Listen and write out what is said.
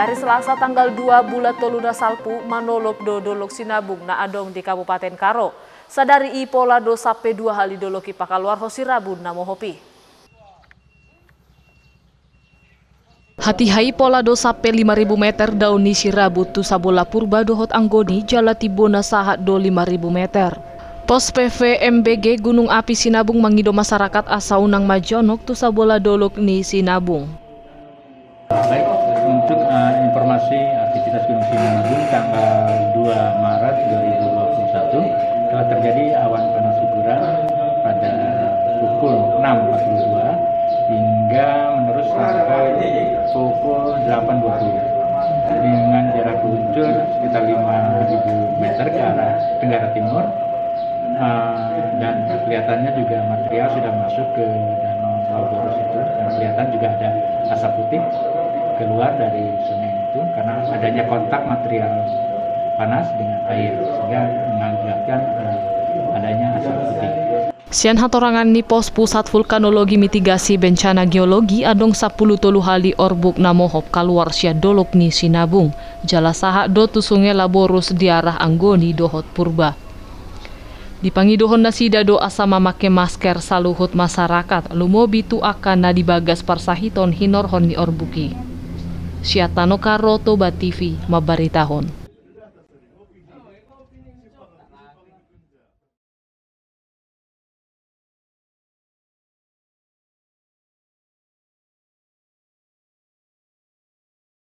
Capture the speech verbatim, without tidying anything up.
Ari Selasa tanggal dua bulan tolu na salpu manolop do Dolok Sinabung na adong di Kabupaten Karo. Sadari i pola do sampe dua hali dolok i pakaluarhon sirabun na mohop i. Hatiha i pola do sampe lima ribu meter daon ni sirabun tu sabola purba dohot anggoni jala timbona sahat do lima ribu meter. Pos P V M B G Gunung Api Sinabung mangido masarakat asa unang majonok tu sabola dolok ni Sinabung. Baik, untuk eh, informasi aktivitas Gunung Sinabung tanggal dua Maret dua ribu dua puluh satu telah terjadi awan panas guguran pada pukul enam empat puluh dua hingga menerus sampai pukul delapan dua puluh dengan jarak luncur sekitar lima ribu meter ke arah tenggara timur. Eh, dan kelihatannya juga material sudah masuk ke danau Laborus itu. Dan kelihatan juga ada asap putih keluar dari semen itu karena adanya kontak material panas dengan air sehingga mengakibatkan eh, adanya asap putih. Sian hatorangan ni Pos Pusat Vulkanologi Mitigasi Bencana Geologi adong sampulu tolu hali orbuk na mohop kaluar sian dolok ni Sinabung. Jala sahat do tu sunge Laborus di arah anggoni dohot purba. Dipangidohon nasida do asa mamake masker saluhut masarakat lumobi tu angka na di bagas parsahiton hinorhon ni orbuk i. Sian Tano Karo, Toba T V mambaritahon.